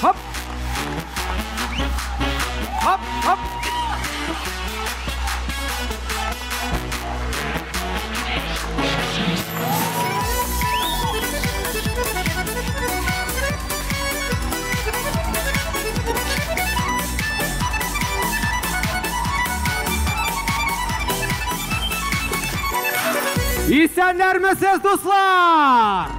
Хоп! Хоп, хоп! Исәннәрмесез, дуслар!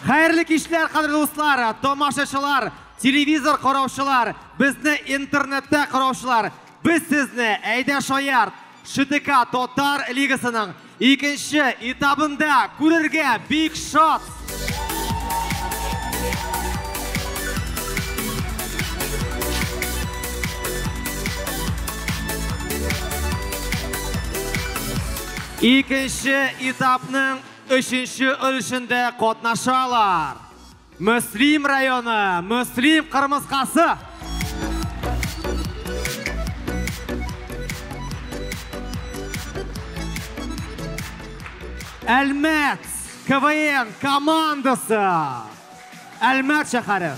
Хәерле кичләр, кадерле дуслар, тамашачылар, телевизор караучылар, безне интернетта караучылар. Без сезне Әйдә Шаярт ШТК Татар лигасының икенче этабында күрергә бик шат. Икенче этапның өченче өлешендә катнашалар. Мөслим районы, Мөслим кырмыскасы. Әлмәт КВН командасы. Әлмәт шәһәре.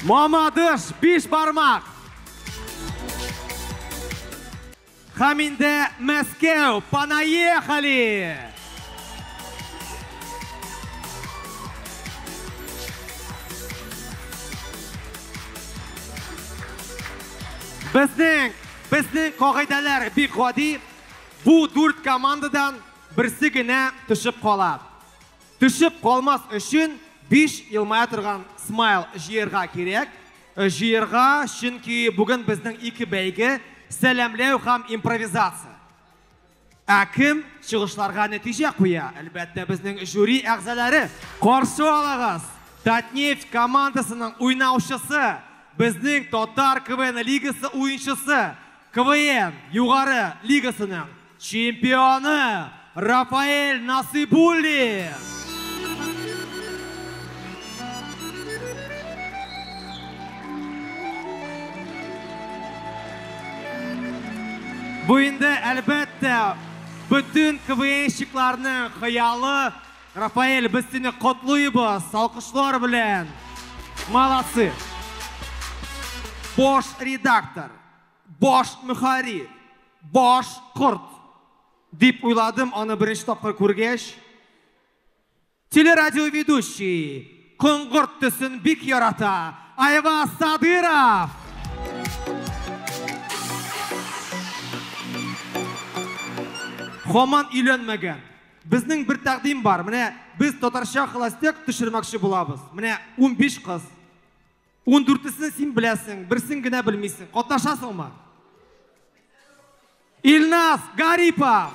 Мамадыш биш бармак. Һәм инде Мәскәү, понаехали! Безнең кагыйдәләр бик гади. Бу дүрт командадан берсе генә төшеп кала. Төшеп калмас өчен 5 елмая торган смайл җыярга кирәк. Җыярга, чөнки бүген безнең ике бәйге, сәламләү һәм импровизация. Ә кем чыгышларга нәтиҗә куя? Әлбәттә, безнең жюри әгъзалары. Каршы алыгыз! Татнефть командасының уйнаучысы, безнең Татар КВН лигасы уенчысы, КВН югары лигасының чемпионы Рафаэль Насыйбуллин. Бу инде, әлбәттә, бөтен КВНщикларның хыялы. Рафаэль, без сине котлыйбыз, алкышлар белән. Молодцы. Баш редактор, баш мөхәррир, баш корт дип уйладым аны беренче тапкыр күргәч. Телерадиоведущий, коңгырт төсен бик ярата, Айваз Садыров. Һаман өйләнмәгән. Безнең бер тәкъдим бар. Менә без татарча холостяк төшермәкче булабыз. Менә 15 кыз. 14-сен син беләсең, берсен генә белмисең. Катнашасыңмы? Илназ Гарипов.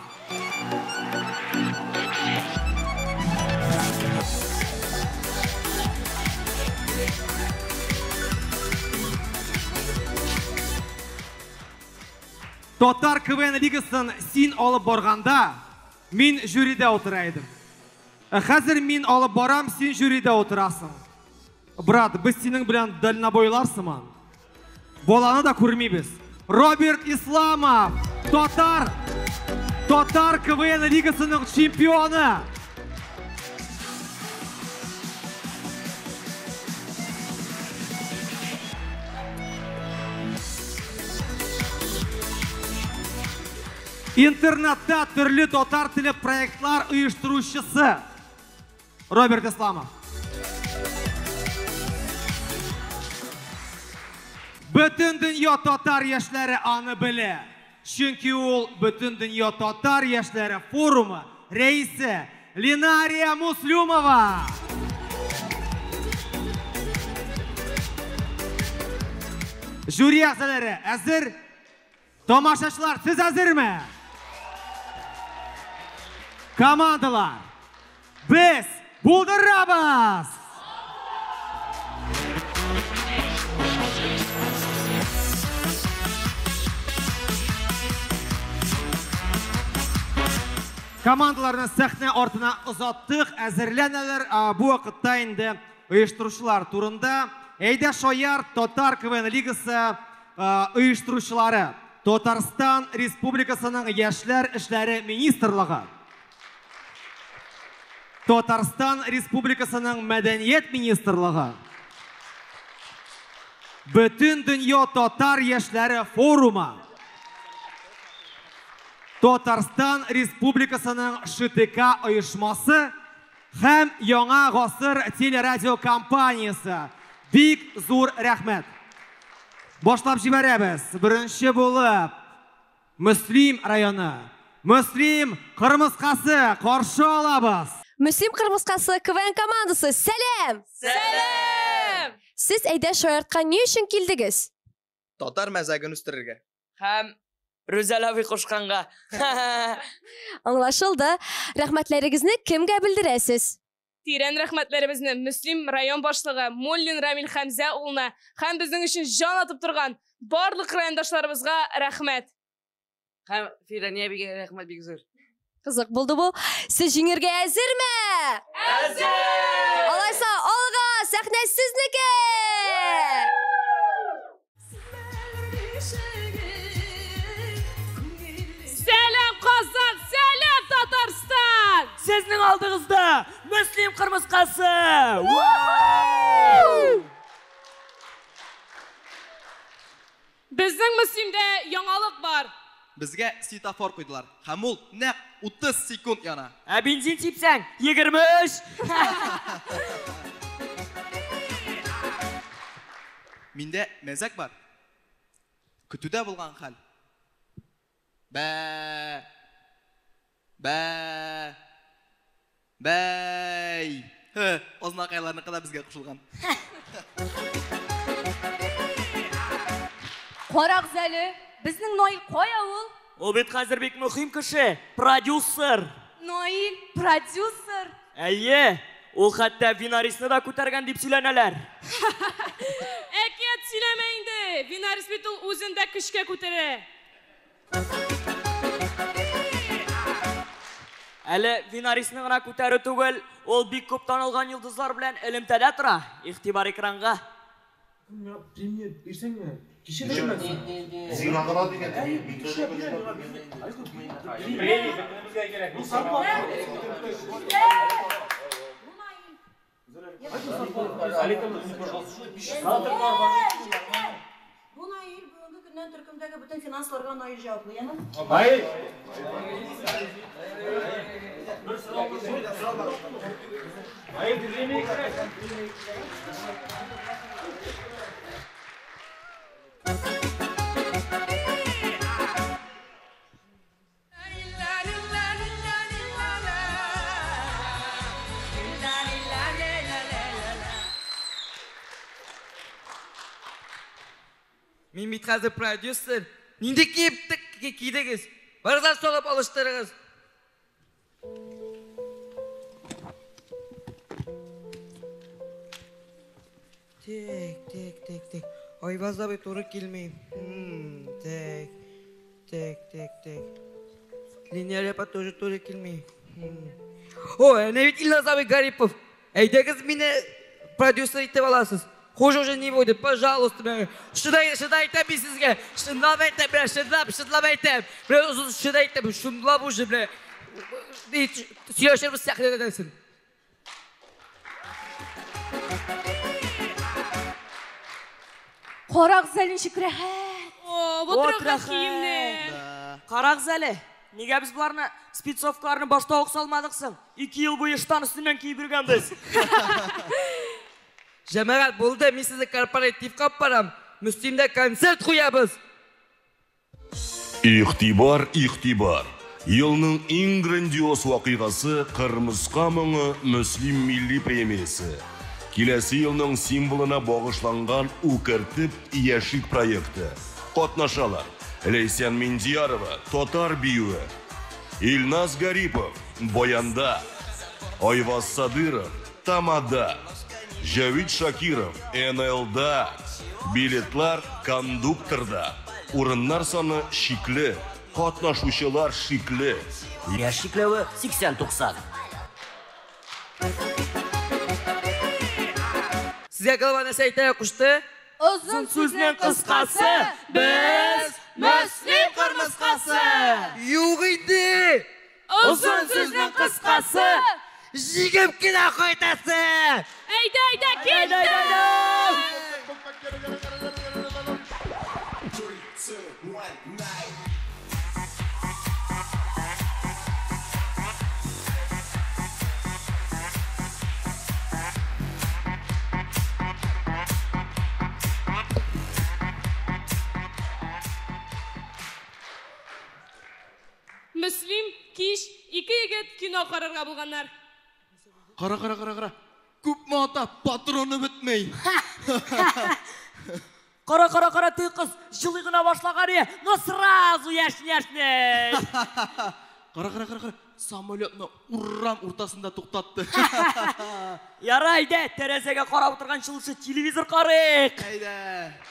Татар КВН лигасын син алып барганда, мин жюрида утыра идем. Хәзер мин алып барам, син жюрида утырасың. Брат, без синең белән дальнобойлар сыман. Баланы да күрмибез. Роберт Исламов, Татар КВН лигасының чемпионы. Интернетта төрле татар теле проектлар оештыручысы Роберт Исламов. Бөтен дөнья татар яшьләре аны белә. Чөнки ул Бөтен дөнья татар яшьләре форумы рәисе Ленария Муслюмова. Жюри әгъзалары әзер? Тамашачылар, сез әзерме? Командалар, без булдырабыз! Командаларны сәхнә артына озаттык, әзерләнәләр. Бу вакытта инде оештыручылар турында Әйдә Шаярт Татар КВН лигасы оештыручылары Татарстан Республикасының Яшьләр эшләре министрлыгы. Татарстан Республикасының Мәдәният министрлыгы, Бөтендөнья татар яшьләре форумы, Татарстан Республикасының ШТК оешмасы һәм Яңа гасыр телерадиокомпаниясе. Бик зур рәхмәт. Башлап җибәрәбез. Беренче булып Мөслим районы. Мөслим кырмыскасы каршы алабыз. Мөслим кырмыскасы КВН командасы, сәлам! Сәлам! Сез әйдә шаяртка ни өчен килдегез? Татар мәзәген үстерергә. Һәм Рүзәл абый кушканга. Аңлашылды. Рәхмәтләрегезне кемгә белдерәсез? Тирән рәхмәтләребезне Мөслим район башлыгы Муллин Рамил Хәмзә улына һәм безнең өчен җан атып торган барлык райондашларыбызга рәхмәт. Һәм Фирания әбигә рәхмәт бик зур. Кызык булды бу. Сез җиңергә әзерме? Әзер! Алайса, алга, сәхнә сезнеке! Сәлам Казан, сәлам Татарстан! Сезнең алдыгызда Мөслим кырмыскасы! Безнең Мөслимдә яңалык бар. Безгә светофор куйдылар. Һәм ул нәкъ 30 секунд яна. Ә бензин сипсәң 23! Миндә мәзәк бар. Көтүдә булган хәл. Бә. Бә. Бәй. Хе, азнакайларныкы да безгә кушылган. Карагыз әле, безнең Наил кая ул? Ул бит хәзер бик мөһим кеше, продюсер. Наил, продюсер. Әйе, ул хәтта Винарисны да күтәргән дип сөйләнәләр. Әкият сөйләмә инде. Винарис бит ул үзен дә көчкә күтәрә. Әле Винарисны гына күтәрү түгел, ул бик күп танылган йолдызлар белән элемтәдә тора. Игътибар экранга. Бу Наил бүгенге көннән төркемдәге бөтен финансларга Наил җаваплы, яме? Мин бит хәзер продюсер. Нинди киеп кидегез? Барыгыз салып алыштырыгыз. Тек, тек, тек, тек. Айваз абый туры килми. Тек, тек, тек, тек. Линия апа тоже туры килми. О, әнә бит Илназ абый Гарипов. Әйдәгез мине продюсер итеп аласыз. Хуже уже не будет, пожалуйста. Шыдай, шыдай әйтәм мин сезгә. Чынлап әйтәм, менә чынлап, чынлап әйтәм. Менә озын шыдай әйтәм, чынлап уже, менә. Сөйләшербез сәхнәдә дәрсен. Карагыз әле ничек рәхәт. О, вот рәхәт киемнәр. Карагыз әле, нигә без боларны спецовкаларны башта ук салмадык соң? 2 ел буе штан өстеннән киеп йөргәнбез. Җәмәгать булды, мин сезне корпоративка алып барам. Мөслимдә концерт куябыз. Игътибар, игътибар! Елның иң грандиоз вакыйгасы Кырмыска моңы Мөслим милли премиясе. Киләсе елның символына багышланган Үкертеп яшик проекты. Катнашалар Ләйсән Миндиярова, татар биюе, Илназ Гарипов, баянда, Айваз Садыров, тамада, Җәвит Шакиров, НЛда, билетлар кондукторда. Урыннар саны шикле, катнашучылар шикле. Яшь чикләве 80-90. Сезгә голова нәрсә әйтергә кушты? Озын сүзнең кыскасы, без Мөслим кырмыскасы! Юк иде! Озын сүзнең кыскасы, Җигеп кенә кайтасы! Әйдә, әйдә, киттек! Мөслим, кич, ике егет кино карарга булганнар. Кара, кара, кара, кара. Күпме ата, патроны бетмей. Кара, кара, кара, ты кыз җылый гына башлаган е, но сразу яшь-яшьне. Кара, кара, кара, кара. Самолетны урам уртасында туктатты. Ярай, әйдә, тәрәзәгә карап утырган чылучы телевизор карыйк. Әйдә.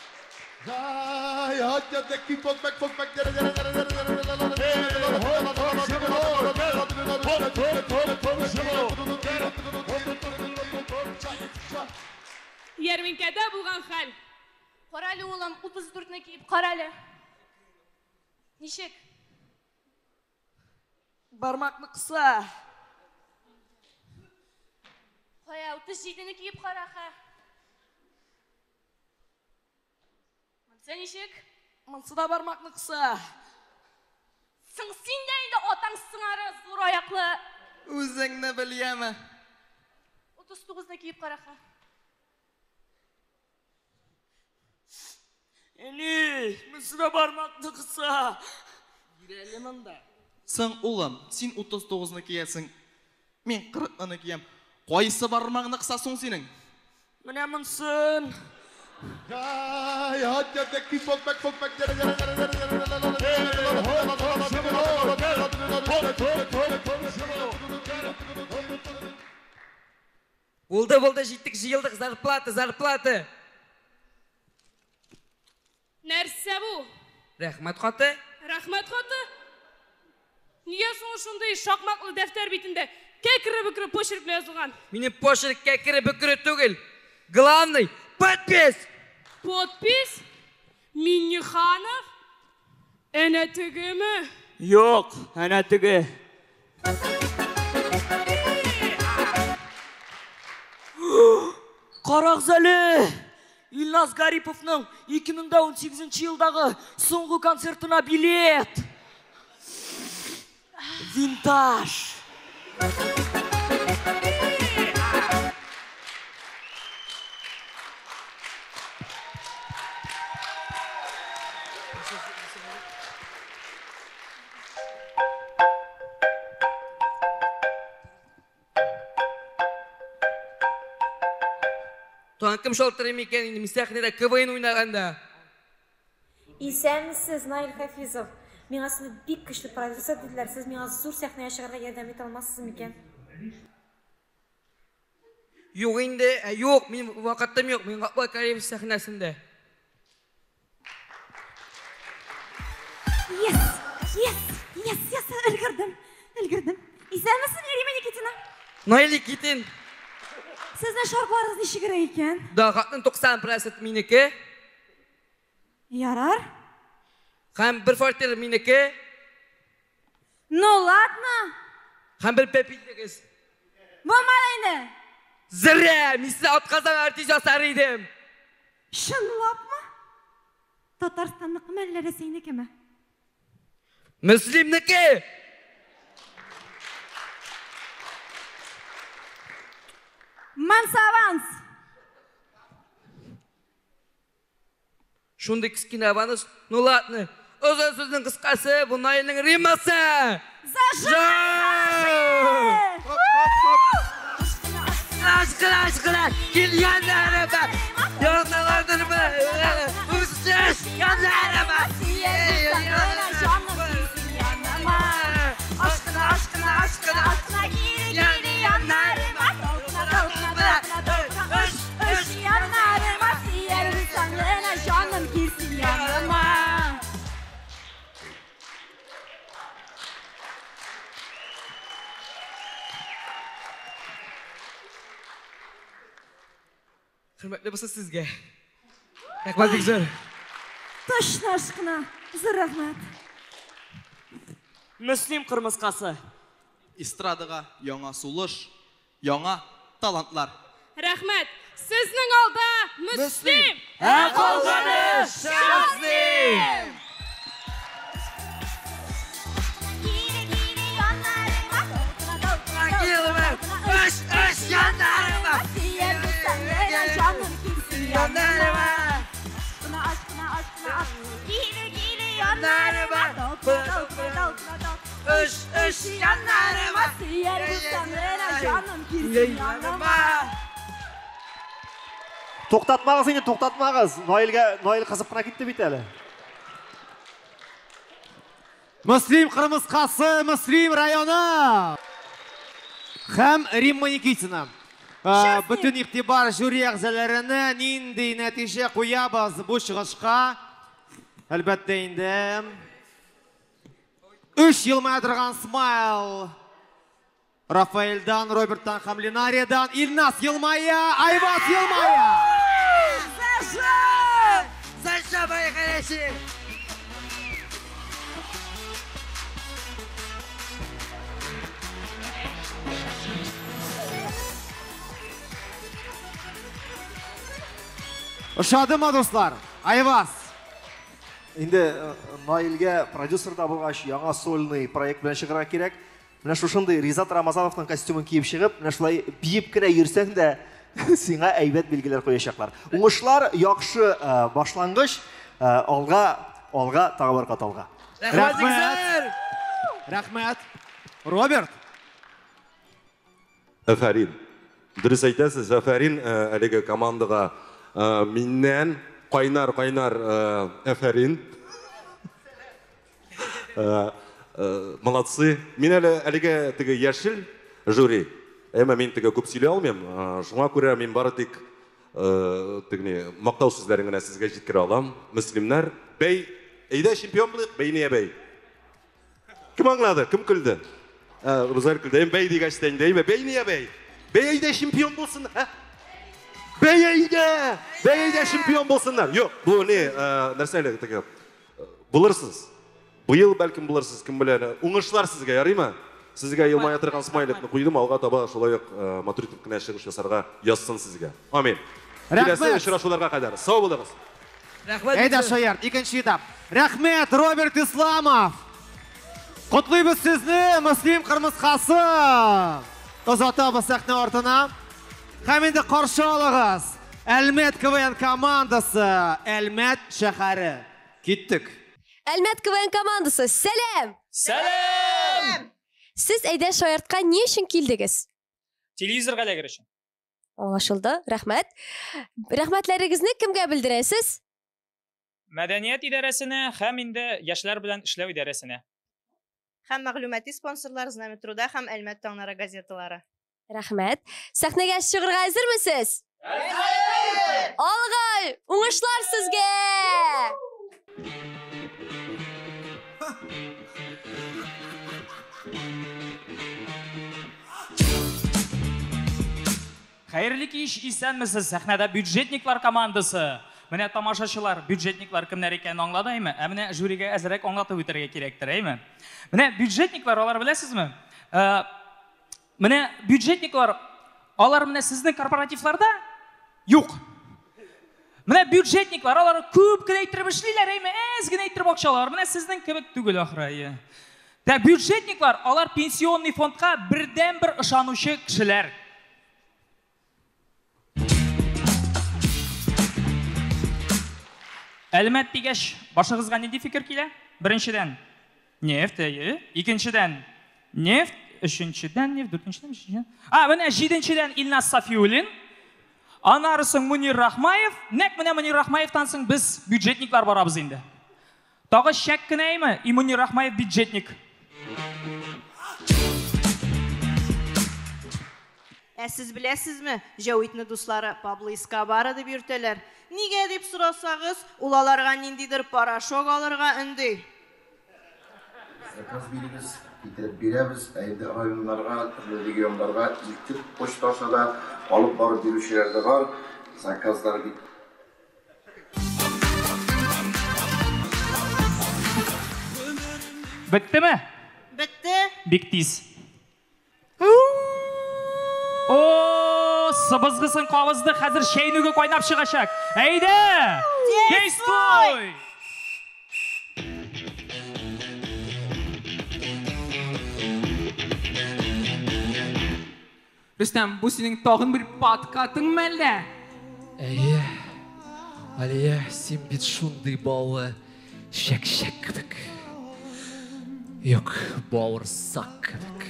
Ярминкәдә булган хәл. Карале, улым, 34-не киеп карале. Ничек? Бармакны кыса. Кая, 37-не киеп кара, ха. Монсы ничек? Монсы да бармакны кыса. Соң син дә инде атаң сыңары зур аяклы. Үзеңне беләме? 39-ны киеп кара, ха. Әни, монсы да бармакны кыса. Бир әле монда. Соң, улым, син 39-ны киясең. Мин 40-ны киям. Кайсы бармагыңны кыса соң синең? Менә монсын. Булды, булды, җиттек, җыелдык, зарплата, зарплата. Нәрсә бу? Рәхмәт хаты. Рәхмәт хаты? Нигә соң шундый шакмаклы дәфтәр битендә кәкре-бөкре почерк белән язылган? Минем почерк кәкре-бөкре түгел. Главный, подпись! Подпись? Минниханов? Әнә тегеме? Юк, әнә теге. Карагыз әле! Илназ Гариповның 2018 елдагы соңгы концертына билет! Винтаж! Тагын кем шалтырый микән инде, мин сәхнәдә КВН уйнаганда. Исәнмесез, Наил Хафизов. Миңа сезне бик көчле продюсер диделәр. Сез миңа зур сәхнәгә чыгарга ярдәм итә алмассыз микән? Юк инде, юк, минем вакытым юк. Мин Габдулла Кариев сәхнәсендә. Yes, yes, yes, yes, өлгердем, өлгердем. Исәнмесез, Рима Никитина. Наил Никитин. Сезнең шартларыгыз ничегрәк икән? Да, хатның 90% минеке. Ярар. Һәм бер фатир минеке. Ну ладно. Һәм бер пәпилегез. Булмады инде. Зря, мин сезне атказан артист ясар идем. Чынлапмы? Татарстанныкымы әллә Рәсәйнекеме? Мөслимнеке. Манса аванс. Шундый кечкенә аванс. Ну ладно. Озын сүзнең кыскасы, бу Наилнең Римасы. Зажигай! Ашкына, ашкына, килгәннәрemә, язналардырмы, үсеш яннарыма, ашкына, ашкына, ашкына, ашкына, кире, яннарыма, өш, өш, яннарыма, сөярсең генә, җаным килсен яныма. Хөрмәтле булсын сезгә. Рәхмәт бик зур. Точно ашкына. Зур рәхмәт. Мөслим кырмыскасы. Эстрадага яңа сулыш. Яңа талантлар. Рәхмәт! Сезнең алда Мөслим! Ә калганы Счастный! Туктатмагыз инде, туктатмагыз. Наилгә, Наил кызып кына китте бит әле. Мөслим кырмыскасы, Мөслим районы. Һәм Римма Никитина. Бөтен игътибар жюри әгъзаларына нинди нәтиҗә куябыз бу чыгышка? Әлбәттә инде. 3 елмая торган смайл. Рафаэльдан, Роберттан һәм Ленариyaдан Илназ елмая, Айваз елмая. Саша! Саша, мои хорошие! Ошадымы, дуслар? Айваз. Инде Наилгә продюсер да булгач, яңа сольный проект белән чыгарга кирәк. Менә шушындый Ризат Рамазановның костюмын киеп чыгып, менә шулай биеп кенә йөрсәң дә, сиңа әйбәт билгеләр куячаклар. Уңышлар, яхшы башлангыч, алга, алга, тагы бер кат алга. Рәхмәт. Рәхмәт. Роберт. Афәрин. Дөрес әйтәсез, афәрин әлеге командага миннән кайнар-кайнар афәрин. Молодцы. Мин әле әлеге теге яшел жюри. Әмма мин теге күп сөйли алмыйм. Шуңа күрә мин бары тик теге мактау сүзләрен генә сезгә җиткерә алам. Мөслимнәр, бәй, әйдә чемпион булыйк, бәй не бәй. Кем аңлады? Кем көлде? Рузаль көлде. Бәй дигәч тә инде, әйме, бәй не бәй. Бәй әйдә чемпион булсын. Бәй әйдә! Бәй әйдә чемпион булсыннар. Юк, бу не, нәрсә әле теге. Булырсыз. Быел бәлкем булырсыз, кем белә. Уңышлар сезгә, ярыймы? Сезгә елмая торган смайликны куйдым, алга таба шулай ук матур итеп кенә чыгыш ясарга язсын сезгә. Амин. Киләсе очрашуларга кадәр. Сау булыгыз. Рәхмәт. Әйдә, шаярт, икенче этап. Рәхмәт, Роберт Исламов. Котлыйбыз сезне, Мөслим кырмыскасы. Озатабыз сәхнә артына. Һәм инде каршы алыгыз. Әлмәт КВН командасы, Әлмәт шәһәре. Киттек. Әлмәт КВН командасы, сәлам! Сәлам! Сез әйдә шаяртка ни өчен килдегез? Телевизорга эләгер өчен. Аңлашылды, рәхмәт. Рәхмәтләрегезне кемгә белдерәсез? Мәдәният идарәсенә һәм инде яшьләр белән эшләү идарәсенә. Һәм мәгълүмати спонсорлар Знамя труда һәм Әлмәт таңнары газеталары. Рәхмәт. Сәхнәгә чыгырга әзермесез? Әзер! Алга! Уңышлар сезгә! Хәерле кич, исәнмесез. Сәхнәдә бюджетниклар командасы. Менә тамашачылар, бюджетниклар кемнәр икәнен аңлады, әйме? Ә менә жюрига әзрәк аңлатып үтәргә кирәктер, әйме? Менә бюджетниклар, алар беләсезме? Менә бюджетниклар, алар менә сезнең корпоративларда юк. Менә бюджетниклар, алар күп кенә иттереп эшлиләр, әйме? Әз генә иттереп акчалар. Менә сезнең кебек түгел ахры, әйе. Тә бюджетниклар, алар пенсионный фондка бердән-бер ышанучы кешеләр. Әлмәт дигәч, башыгызга нинди фикер килә? Беренчедән, нефть, әйе. Икенчедән, нефть, өченчедән, нефть, дүртенчедән, бишенчедән. А, менә җиденчедән Илназ Сафиуллин. Аннары соң Мунир Рахмаев. Нәкъ менә Мунир Рахмаевтан соң без бюджетниклар барабыз инде. Тагы шәк кенә әйме? И Мунир Рахмаев бюджетник. Ә сез беләсезме, Җәвитне дуслары Пабло Эскобара дип йөртәләр. Нигә дип сорасагыз, ул аларга ниндидер порошок алырга өнди. Заказ бирегез, китереп бирәбез, ә инде районнарга, төрле регионнарга илтеп почта аша да алып барып бирүчеләр дә бар. Заказлар бик. Беттеме? Бетте. Бик тиз. О, сыбызгысын кабызды, хәзер чәйнүге кайнап чыгачак. Әйдә! Действуй! Рөстәм, бу синең тагын бер подкатың мәллә? Әйе, Алия, син бит шундый баллы чәк-чәк кебек. Юк, бавырсак кебек.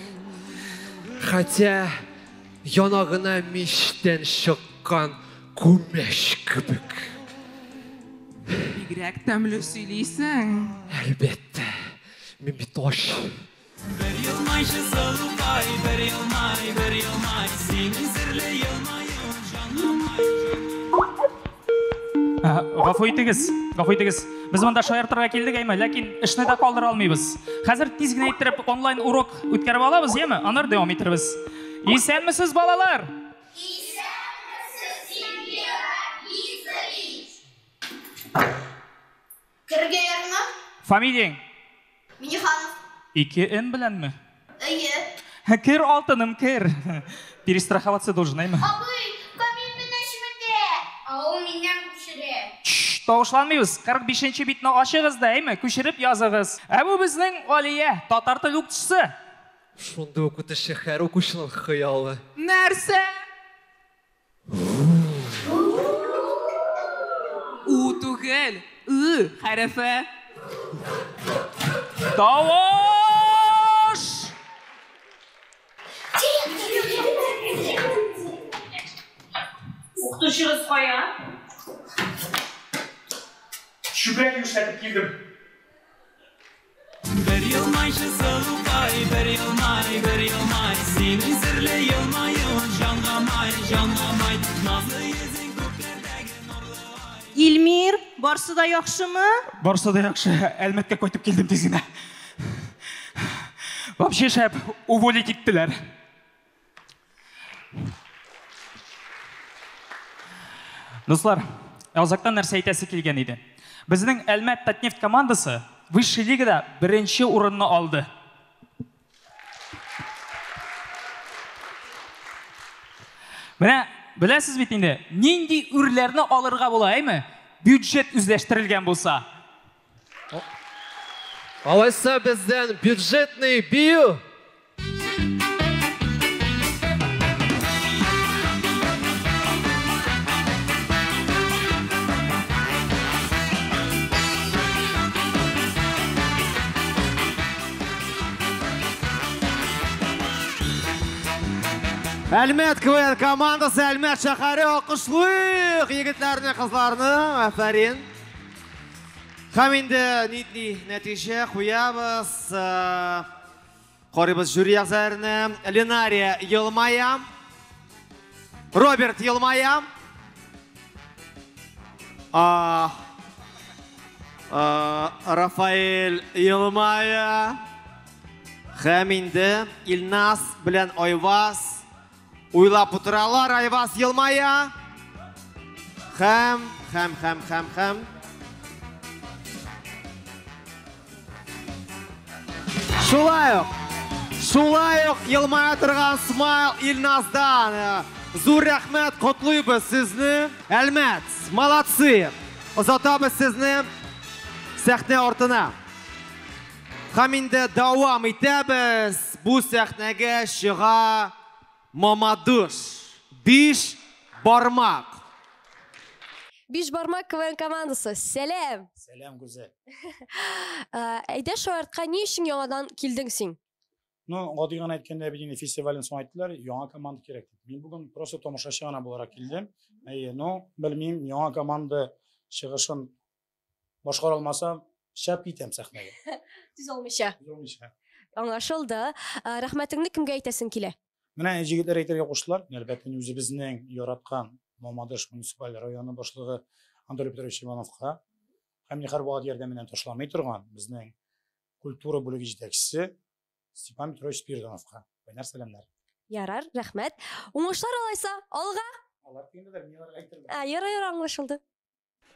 Хотя яна гына мичтән чыккан күмәч кебек. Бигрәк тәмле сөйлисең. Әлбәттә, мин бит ач. Бер елмайчы сылукай, бер елмай, бер елмай, синең серле елмаюың җанга. Гафу итегез, гафу итегез. Без монда шаяртырга килдек, әйме, ләкин эшне дә калдыра алмыйбыз. Хәзер тиз генә иттереп онлайн урок үткәреп алабыз, яме? Аннары дәвам итербез. Исәнмесез, балалар! Исәнмесез, Сергей Борисович! Керергә ярыймы? Фамилияң? Миниханов. Ике Н беләнме? Әйе. Кер, алтыным, кер. Перестраховаться должен, әйме? Абый, Камил мине чеметә. Ә ул миннән күчерә. Тавышланмыйбыз. 45 нче битне ачыгыз да, әйме, күчереп языгыз. Ә бу безнең Алия, татар теле укытучысы. Шундый укытучы һәр укучының хыялы. Нәрсә? У түгел, Ы хәрефе. Тавыш! Укытучыгыз кая? Чүпрәк юешләтеп килдем. Бер елмайчы сылукай, бер елмай, бер елмай, синең серле елмаюың җанга май, җанга май, назлы йөзең күкләрдәге нурлы ай. Илмир, барсы да яхшымы? Барсы да яхшы. Әлмәткә кайтып килдем тиз генә. Вообще шәп, уволить иттеләр. Дуслар, азактан нәрсә әйтәсе килгән иде. Безнең Әлмәт Татнефть командасы Высшей лигада беренче урынны алды. Менә беләсез бит инде, нинди үрләрне алырга була, әйме? Бюджет үзләштерелгән булса. Алайса бездән бюджетный бию. Әлмәт КВН командасы, Әлмәт шәһәре, алкышлыйк егетләрне, кызларны. Афәрин. Һәм инде нинди нәтиҗә куябыз? Карыйбыз жюри әгъзаларына. Ленария елмая. Роберт елмая. Рафаэль елмая. Һәм инде Илназ белән Айваз уйлап утыралар. Айваз елмая. Һәм, һәм, һәм, һәм, һәм. Шулай ук, шулай ук елмая торган смайл Илназдан. Зур рәхмәт, котлыйбыз сезне. Әлмәт, молодцы. Озатабыз сезне сәхнә артына. Һәм инде дәвам итәбез. Бу сәхнәгә чыга Мамадыш. Биш бармак. Биш бармак КВН командасы. Сәлам. Сәлам, Гүзәл. Әйдә шаяртка ни өчен яңадан килдең син? Ну, гади гына әйткәндә, бит инде фестивальдән соң әйттеләр, яңа команда кирәк дип. Мин бүген просто тамашачы гына буларак килдем. Әйе, ну, белмим, яңа команда чыгышын башкара алмасам, шәп китәм сәхнәгә. Түз алмыйча. Түз алмыйча. Аңлашылды. Рәхмәтеңне кемгә әйтәсең килә? Менә җегетләр әйтергә куштылар. Әлбәттә, үзебезнең яраткан Мамадыш муниципаль районы башлыгы Анатолий Петрович Ивановка һәм һәрвакыт ярдәменнән ташламый торган безнең культура бүлеге җитәкчесе Степан Петрович Спиридоновка. Кайнар сәламнәр. Ярар, рәхмәт. Уңышлар алайса, алга. Алар дигәндә мин аларга әйтермен. Ә, ярар, ярар, аңлашылды.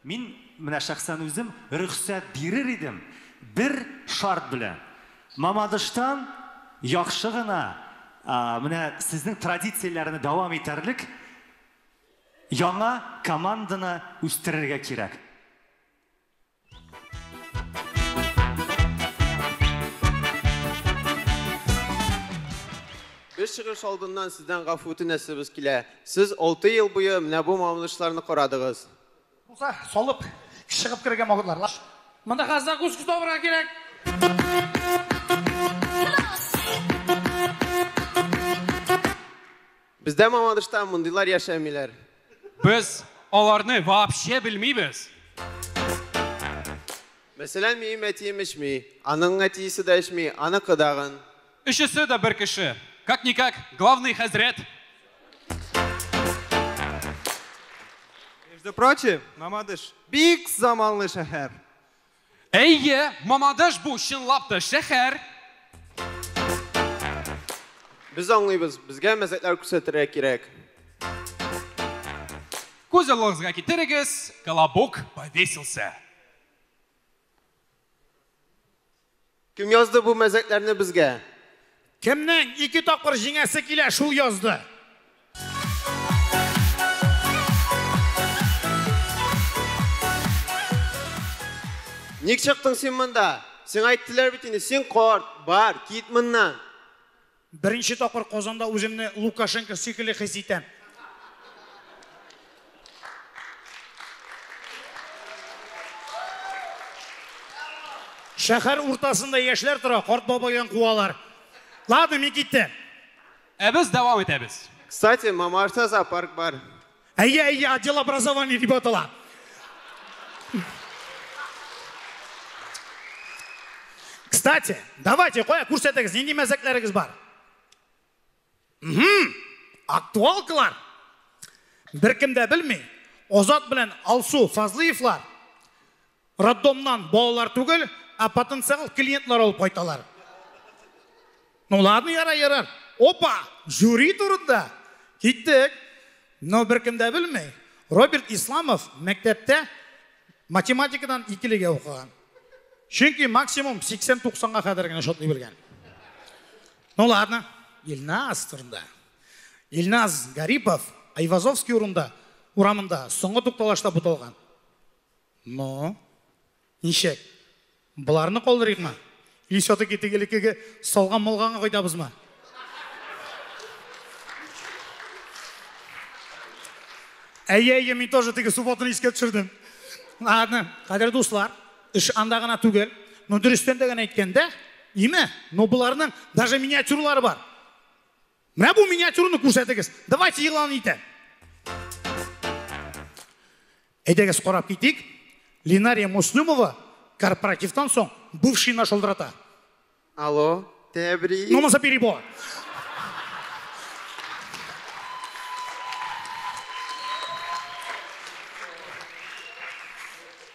Мин менә шәхсән үзем рөхсәт бирер идем бер шарт белән. Мамадыштан яхшы гына Менә сезнең традицияләрне дәвам итәрлек яңа команданы үстерергә кирәк. Без чыгыш алдыннан сездән гафу үтенәсебез килә. Сез 6 ел буе менә бу мамадышларны карадыгыз. Булса, салып, чыгып керергә могыдлар. Монда хәзер закуска табырга кирәк. Бездә Мамадышта мондыйлар яшәмиләр. Без аларны вообще белмибез. Мәсәлән, минем әтием эчми, аның әтисе дә эчми, аныкы дагын. Өчесе дә бер кеше. Как-никак, главный хәзрәт. Между прочим, Мамадыш бик заманлы шәһәр. Әйе, Мамадыш бу чынлап та шәһәр. Без аңлыйбыз, безгә мәзәкләр күрсәтергә кирәк. Күз алдыгызга китерегез, колобок повесился. Кем язды бу мәзәкләрне безгә? Кемнең ике тапкыр җиңәсе килә, шул язды. Ник чыктың син монда? Сиңа әйттеләр бит инде, син карт, бар, кит моннан. Беренче тапкыр Казанда үземне Лукашенко шикелле хис итәм. Шәһәр уртасында яшьләр тора, карт бабайдан куалар. Ладно, мин киттем. Ә без дәвам итәбез. Кстати, Мамадышта зоопарк бар. Әйе, әйе, отдел образования дип атала. Кстати, давайте, кая күрсәтегез, нинди мәзәкләрегез бар? Актуалкалар. Беркем дә белми. Азат белән Алсу Фазлыевлар роддомнан балалар түгел, ә потенциал клиентлар алып кайталар. Ну ладно, ярар, ярар. Опа, жюри турында. Киттек. Но беркем дә белми. Роберт Исламов мәктәптә математикадан икелегә укыган. Чөнки максимум 80-90-га кадәр генә шотлый белгән. Ну ладно, Илназ турында. Илназ Гарипов Айвазовский урамында соңгы тукталышта буталган. Но ничек? Боларны калдырыйкмы? Или все-таки тегелекеге салган малганга кайтабызмы? Әйе, әйе, мин тоже теге субботаны искә төшердем. Ладно, кадерле дуслар, эш анда гына түгел. Но дөрестән дә генә әйткәндә, име? Но боларның даже миниатюралары бар. Менә бу миниатюраны күрсәтегез. Давайте игълан итәм. Әйдәгез карап китик. Линария Муслимова корпоративтан соң бывшийна шылдырата. Алло, тәбрик. Ну, монысы перебор.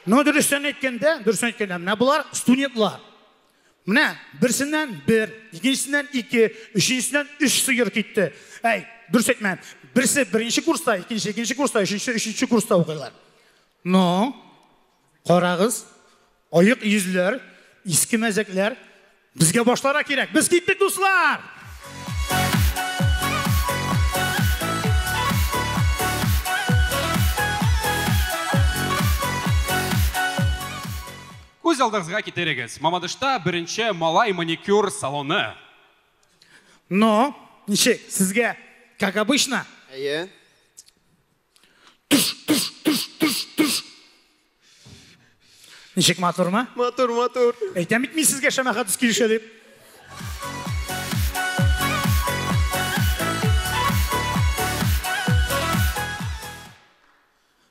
Но дөрестән әйткәндә, менә болар студентлар. Менә берсеннән бер, икенчесеннән ике, өченчесеннән өч сыер китте. Әй, дөрес әйтмәм. Берсе беренче курста, икенче икенче курста, өченче өченче курста укыйлар. Но карагыз, аек йөзләр, иске мәзәкләр безгә башларга кирәк. Без киттек, дуслар! Күз алдыгызга китерегез. Мамадышта беренче малай маникюр салоны. Но, ничек, сезгә, как обычно? Әйе. Туш, туш, туш, туш, туш. Ничек, матурмы? Матур, матур. Әйтәм бит мин сезгә шәмәхә төс килешә дип.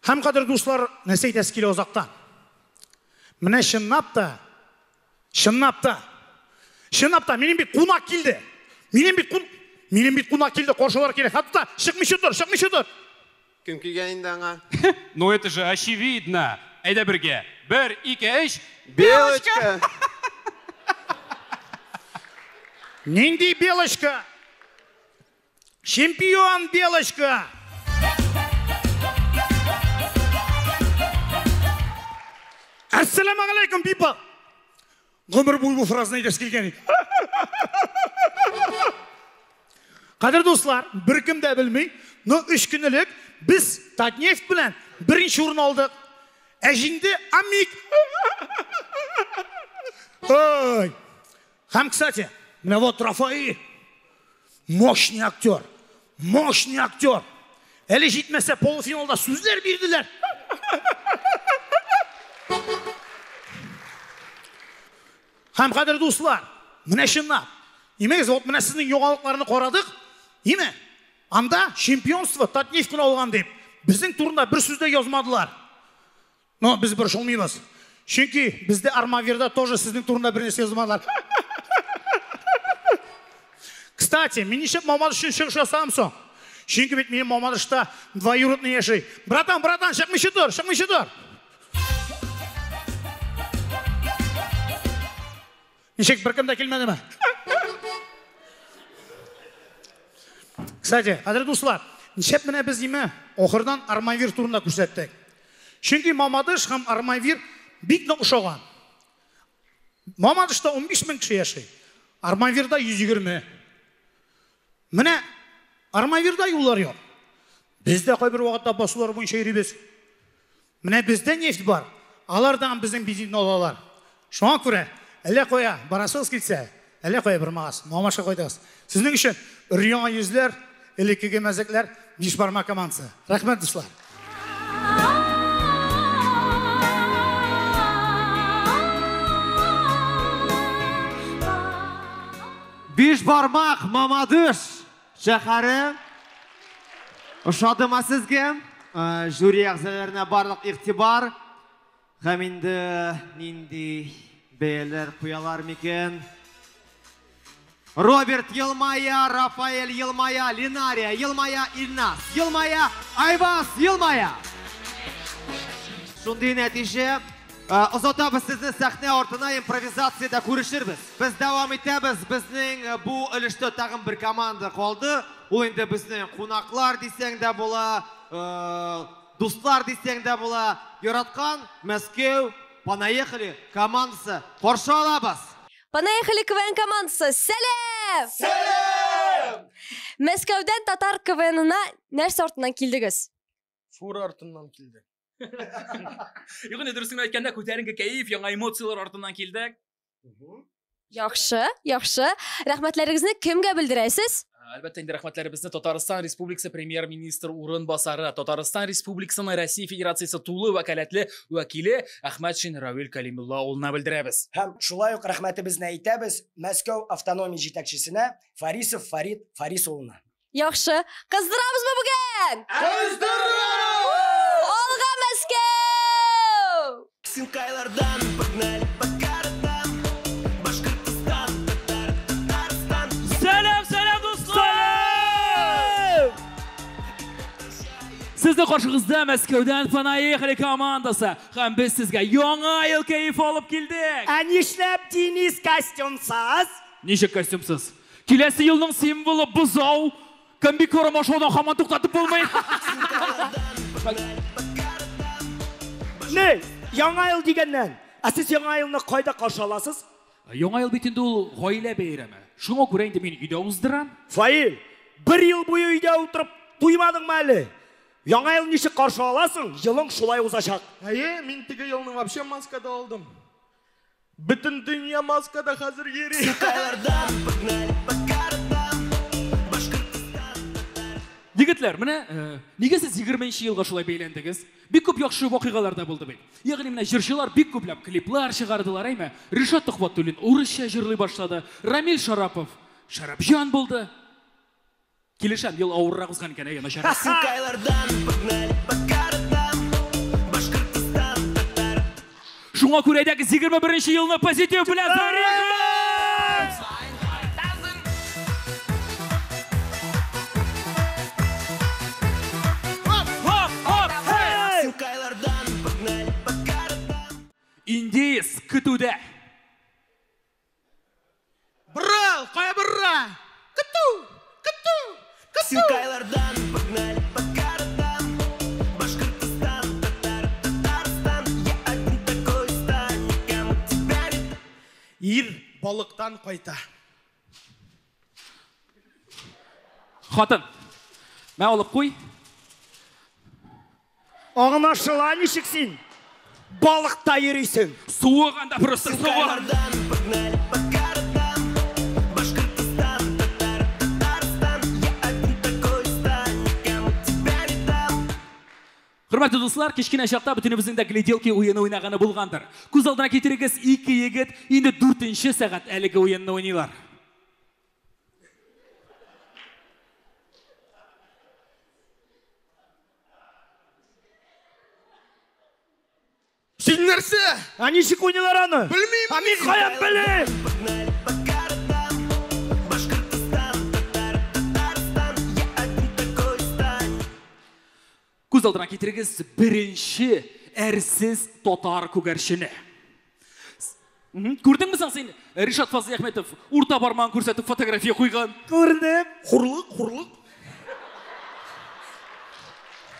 Һәм, кадерле дуслар, нәрсә әйтәсе килә озактан? Менә чынлап та, чынлап та, чынлап та, минем бит кунак килде. Минем бит кунак килде, каршылар кирәк. Хәтта чыкмыйча тор, чыкмыйча тор. Кем килгән инде аңа? Ну это же очевидно. Әйдә бергә. 1, 2, 3. Белочка! Нинди Белочка? Чемпион Белочка! Ассаламу алейкум, people! Гомер буе бу фразаны әйтәсе килгән иде. Кадерле дуслар, беркем дә белми, но 3 көн элек без Татнефть белән беренче урын алдык. Ә җиңде Амик. Ой. Һәм, кстати, менә вот Рафаэль. Мощный актер. Мощный актер. Әле җитмәсә полуфиналда сүзләр бирделәр. Һәм кадерле дуслар, менә чынлап, имегез, вот менә сезнең яңалыкларны карадык, име? Анда чемпионство Татнефть кенә алган дип, безнең турында бер сүз дә язмадылар. Но без борчылмыйбыз. Чөнки бездә Армавирда тоже сезнең турында бер нәрсә язмадылар. Кстати, мин ничек Мамадыш өчен чыгыш ясадым соң? Чөнки бит минем Мамадышта двоюродный яши. Братан, братан, чыкмыйча тор, чыкмыйча тор. Ничек беркем дә килмәдеме? Кстати, кадерле дуслар, ничек менә без име ахырдан Армавир турында күрсәттек. Чөнки Мамадыш һәм Армавир бик нык ошаган. Мамадышта 15 мең кеше яши. Армавирда 120. Менә Армавирда юллар юк. Без дә кайбер вакытта басулар буенча йөрибез. Менә бездә нефть бар. Алардан безнең бензинны алалар. Шуңа күрә әллә кая барасыгыз килсә, әллә кая бармагыз, Мамадышка кайтыгыз. Сезнең өчен өр-яңа йөзләр, элеккеге мәзәкләр, Бишбармак командасы. Рәхмәт, дуслар. Бишбармак, Мамадыш шәһәре. Ошадымы сезгә? Жюри әгъзаларына барлык игътибар. Һәм инде нинди бәяләр куялар микән? Роберт елмая, Рафаэль елмая, Линария елмая, Илназ елмая, Айваз елмая. Шундый нәтиҗә. Озатабыз сезне сәхнә артына, импровизациядә күрешербез. Без дәвам итәбез. Безнең бу өлештә тагын бер команда калды. Ул инде безнең кунаклар дисәң дә була, дуслар дисәң дә була. Яраткан Мәскәү Понаехали командасы. Каршы алабыз. Понаехали КВН командасы. Сәлам! Сәлам! Мәскәүдән татар КВНына нәрсә артыннан килдегез? Фура артыннан килдек. Юк, инде дөресен әйткәндә, күтәренке кәеф, яңа эмоцияләр артыннан килдек. Яхшы, яхшы. Рәхмәтләрегезне кемгә белдерәсез? Әлбәттә, инде рәхмәтләребезне Татарстан Республикасы премьер-министр урынбасары, Татарстан Республикасының Россия Федерациясе тулы вәкаләтле вәкиле Әхмәтшин Равил Калимулла улына белдерәбез. Һәм шулай ук рәхмәтебезне әйтәбез Мәскәү автономия җитәкчесенә Фарисов Фарид Фарис улына. Яхшы. Кыздырабызмы бүген? Кыздырабыз! Алга Мәскәү! Синкайлардан погнали по городам. Башкортостан, татар, Татарстан. Сәлам, сәлам, дуслар! Сезнең каршыгызда Мәскәүдән Понаехали командасы. Һәм без сезгә яңа ел кәефе алып килдек. Ә нишләп Денис костюмсыз? Ничек костюмсыз? Киләсе елның символы бозау. Комбикорм ашаудан һаман туктатып булмый. Не, яңа ел дигәннән. Ә сез яңа елны кайда каршы аласыз? Яңа ел бит инде ул гаилә бәйрәме. Шуңа күрә инде мин өйдә уздырам. Фаил, бер ел буе өйдә утырып туймадыңмы әле? Яңа ел ничек каршы аласың? Елың шулай узачак. Әйе, мин теге елны вообще маскада алдым. Бөтен дөнья маскада хәзер йөри. Егетләр, менә нигә сез 20 елга шулай бәйләндегез? Бик күп яхшы вакыйгалар да булды бит. Ягъни менә җырчылар бик күпләп клиплар чыгардылар, әйме? Ришат Төхвәтуллин урысча җырлый башлады. Рамил Шарапов Шарапҗан булды. Килешәм, ел авыррак узган икән, әйе, начар. Шуңа күрә әйдәгез 21 елны позитив белән зарядыгыз! Индеец көтүдә. Бра, кая бра? Көтү, көтү, көтү. Синкайлардан погнали по городам. Башкортостан, татар, Татарстан. Я один такой, никому тебя не... Ир балыктан кайта. Хатын, мә алып куй. Аңлашыла ничек син? Балыкта йөрисең. Суык анда просто суык. Хөрмәтле дуслар, кечкенә чакта бөтенебезнең дә гляделки уены уйнаганы булгандыр. Күз алдына китерегез, ике егет инде 4нче сәгать әлеге уенны уйныйлар. Син нәрсә? Ә ничек уйныйлар аны? Белмим. Ә мин каян белим? Күз алдына китерегез беренче әрсез татар күгәрчене. Күрдеңме соң син Ришат Фазлыәхмәтов урта бармагын күрсәтеп фотография куйган? Күрдем. Хурлык, хурлык.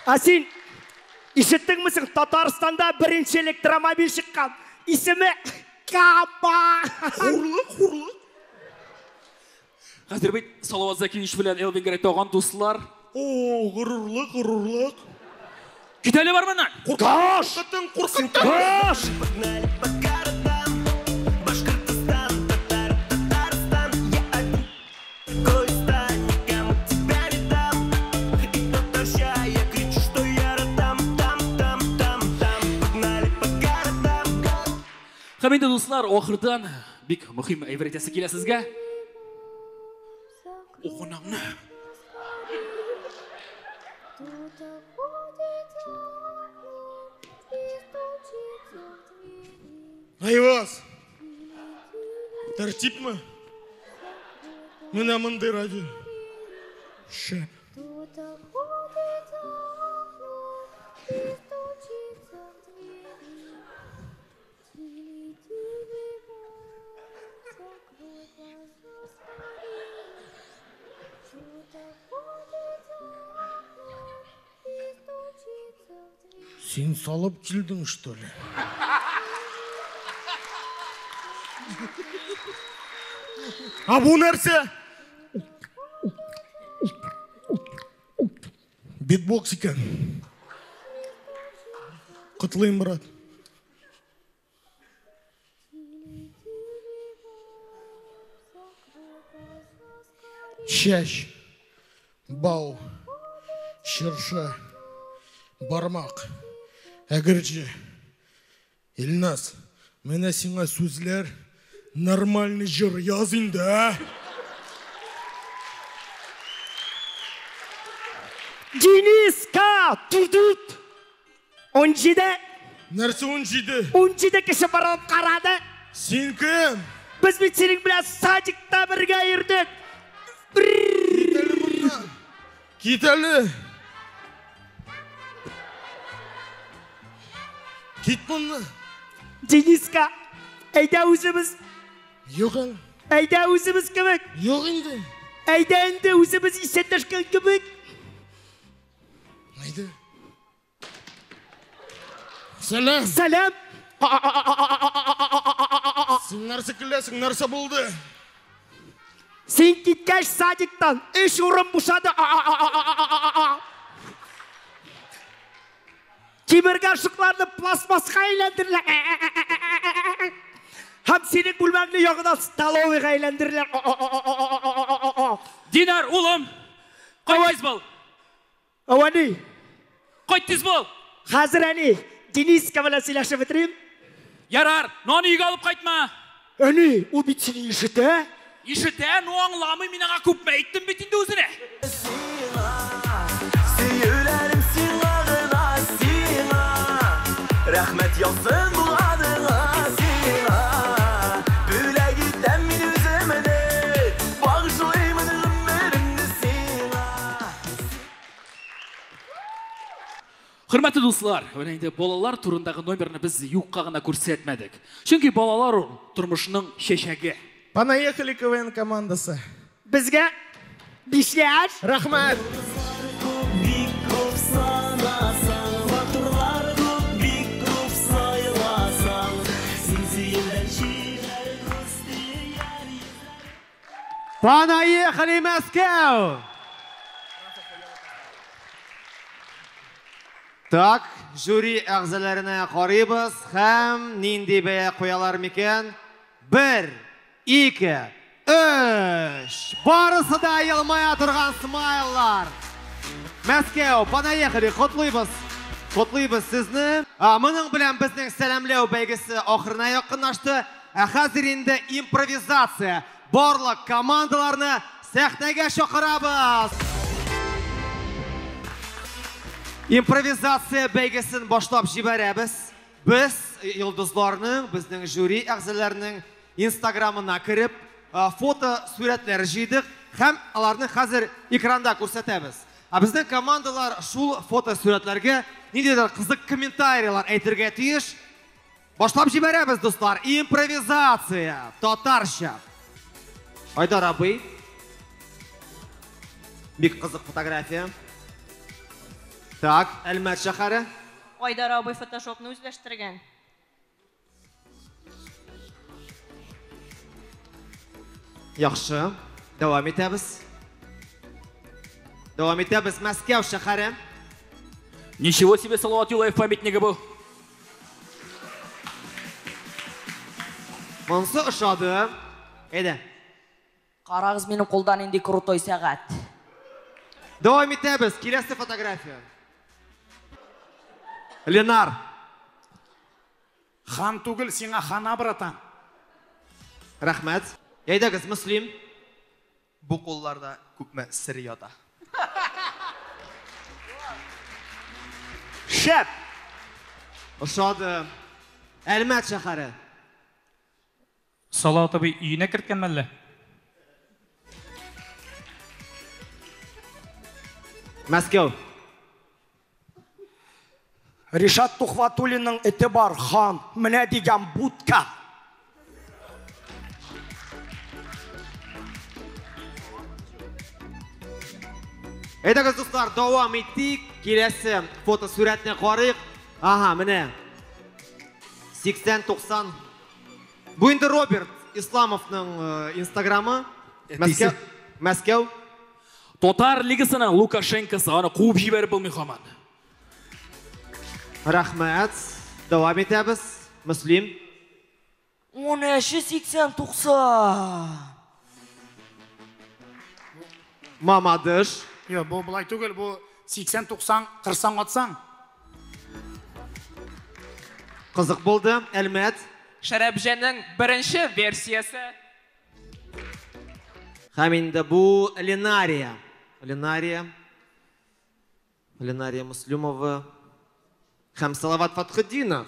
Ә син ишеттеңме соң Татарстанда беренче электромобиль чыккан? Исеме Каба. Хурлык, хурлык. Хәзер бит Салават Закиевич белән Элвин Грей тагын дуслар. О, горурлык, горурлык. Кит әле бар моннан. Каш! Куркыттың, куркыттың. Каш! Һәм инде дуслар, ахырдан бик мөһим әйбер әйтәсе килә сезгә. Укынаңны. Айваз, тәртипме? Менә мондый радио. Шәп. Син салып килдең, что ли? А бу нәрсә? Битбокс икән. Котлыйм, брат. Чәч, бау, чыршы, бармак, әгерҗе. Илназ, менә сиңа сүзләр, нормальный җыр яз инде, ә? Дениска, тудут. 17. Нәрсә 17? 17 кеше барып карады. Син кем? Без бит синең белән садикта бергә йөрдек. Кит әле моннан. Кит әле. Кит моннан. Дениска, әйдә үзебез. Юк әле. Әйдә үзебез кебек. Юк инде. Әйдә инде үзебез исәнләшкән кебек. Әйдә. Сәлам. Сәлам. Син нәрсә көләсең, нәрсә булды? Син киткәч садиктан 3 урын бушады. Тимер горшокларны пластмасска әйләндерделәр. Һәм синең бүлмәңне яңадан столовыйга әйләндерделәр. Динар, улым, кайт тиз бул. Әни. Кайт тиз бул. Хәзер әни, Дениска белән сөйләшеп бетерим. Ярар, но аны өйгә алып кайтма. Әни, ул бит сине ишетә. Ишетә, но аңламый, мин аңа күпме әйттем бит инде үзенә. Сөюләрем сиңа гына, сиңа. Рәхмәт яусын булганыңа, сиңа. Бүләк итәм мин үземне, багышлыймын гомеремне сиңа. Хөрмәтле дуслар, менә инде балалар турындагы номерны без юкка гына күрсәтмәдек. Чөнки балалар ул тормышның чәчәге. Понаехали КВН командасы. Безгә 5 яшь. Рәхмәт. Бик күп санасаң, матурлар күп, бик күп сайласаң, син сөюдән чигәр күз тияр. Понаехали, Мәскәү! Так, жюри әгъзаларына карыйбыз һәм нинди бәя куялар микән? 1, 2, 3. Барысы да елмая торган смайллар. Мәскәү, понаехали, котлыйбыз. Котлыйбыз сезне. Моның белән безнең сәламләү бәйгесе ахырына якынлашты. Ә хәзер инде импровизация. Барлык командаларны сәхнәгә чакырабыз. Импровизация бәйгесен башлап җибәрәбез. Без йолдызларның, безнең жюри әгъзаларының Инстаграмына кереп, фото сурәтләр җыйдык һәм аларны хәзер экранда күрсәтәбез. Ә безнең командалар шул фото сурәтләргә ниндидер кызык комментарийлар әйтергә тиеш. Башлап җибәрәбез, дуслар. Импровизация татарча. Айдар абый. Бик кызык фотография. Так, Әлмәт шәһәре. Айдар абый фотошопны үзләштергән. Яхшы. Дәвам итәбез. Дәвам итәбез. Мәскәү шәһәре. Ничего себе, Салават Юлаев памятнигы был. Монсы ошады. Әйдә. Карагыз минем кулда нинди крутой сәгать. Дәвам итәбез. Киләсе фотография. Ленар. Хан түгел, сиңа хана, братан. Рәхмәт. Әйдәгез, Мөслим. Бу кулларда күпме сер ята. Шәп! Ошады. Әлмәт шәһәре. Салават абый өенә керткән мәллә? Мәскәү. Ришат Тухватуллинның эте бар, хан. Менә дигән будка. Әйдәгез, дуслар, дәвам итик. Киләсе фотосурәтне карыйк. Ага, менә. 80-90. Бу инде Роберт Исламовның Инстаграмы. Мәскәү. Мәскәү. Татар лигасының Лукашенкосы, аны куып җибәреп булмый һаман. Рәхмәт. Дәвам итәбез. Мөслим. 13 80 90. Мамадыш. Юк, бу болай түгел, бу 80 90 кырсаң атсаң. Кызык булды. Әлмәт. Шәрәпҗәнең беренче версиясе. Һәм инде бу Ленария. Ленария. Ленария Муслюмова. Һәм Салават Фатхетдинов.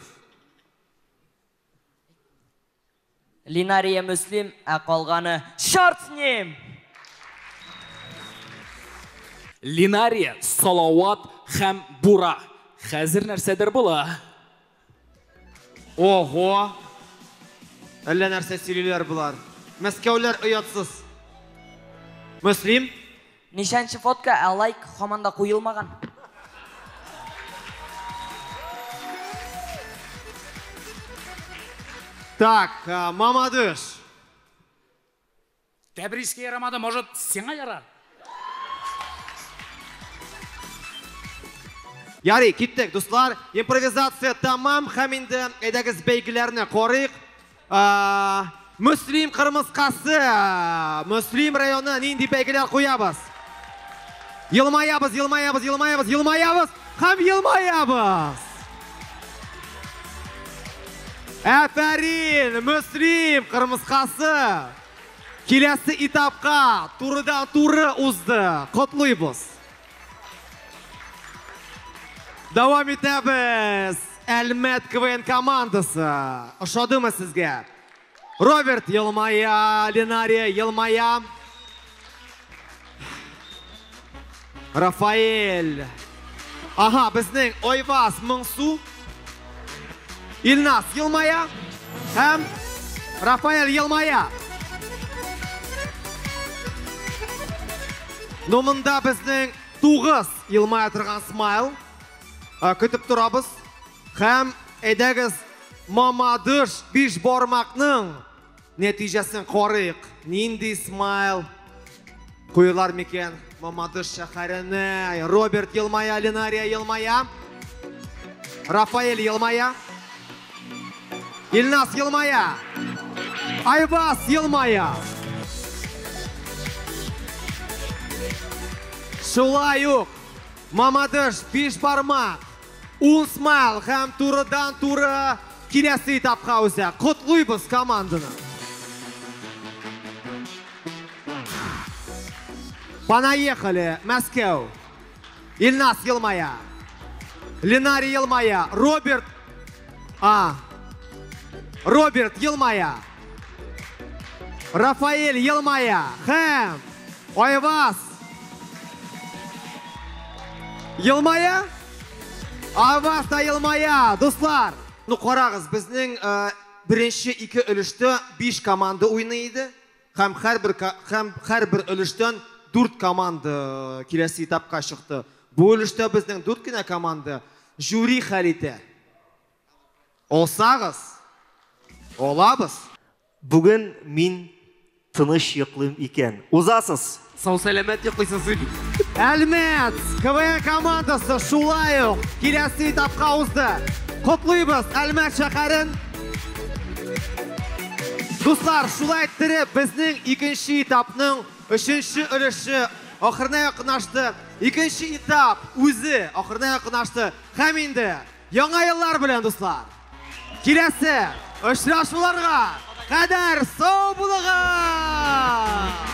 Ленария Мөслим, ә калганы черт с ним! Ленария, Салават һәм Бура. Хәзер нәрсәдер була. Ого! Әллә нәрсә сөйлиләр болар. Мәскәүләр оятсыз. Мөслим? Ничәнче фотка, ә лайк һаман да куелмаган. Так, Мамадыш. Тәбрискә ярамады, может, сиңа ярар? Ярый, киттек, дуслар. Импровизация тамам. Һәм инде әйдәгез бәйгеләрне карыйк. Мөслим кырмыскасы. Мөслим районы нинди бәйгеләр куябыз? Елмаябыз, елмаябыз, елмаябыз, елмаябыз һәм елмаябыз. Әфәрин, Мөслим кырмыскасы. Киләсе этапка турыдан-туры узды. Котлыйбыз. Дәвам итәбез. Әлмәт КВН командасы. Ошадымы сезгә? Роберт елмая, Ленария елмая. Рафаэль. Ага, безнең Ойваз Моңсу. Илназ елмая һәм Рафаэль елмая. Но монда безнең 9 елмая торган смайл. Көтеп торабыз. Һәм әйдәгез Мамадыш биш бармакның нәтиҗәсен карыйк. Нинди смайл куелар микән Мамадыш шәһәренә? Роберт елмая, Ленария елмая. Рафаэль елмая. Илназ елмая. Айваз елмая. Шулай ук Мамадыш, Бишбармак, Унсмайл һәм турыдан-туры киләсе этапка уза. Котлыйбыз команданы. Понаехали, Мәскәү. Илназ елмая. Ленари елмая. Роберт. А. Роберт елмая. Рафаэль елмая. Һәм Айваз елмая. Айваз та елмая. Дуслар, ну карагыз, безнең беренче ике өлештә 5 команда уйный иде. Һәм һәрбер өлештән 4 команда киләсе этапка чыкты. Бу өлештә безнең 4 кенә команда жюри хәл итә. Алсагыз, алабыз. Бүген мин тыныч йоклыйм икән. Узасыз. Сау сәламәт йоклыйсыз. Әлмәт КВН командасы шулай ук киләсе этапка узды. Котлыйбыз Әлмәт шәһәрен. Дуслар, шулай иттереп безнең икенче этапның өченче өлеше ахырына якынлашты. Икенче этап үзе ахырына якынлашты. Һәм инде яңа еллар белән, дуслар. Киләсе очрашуларга кадәр сау булыгыз!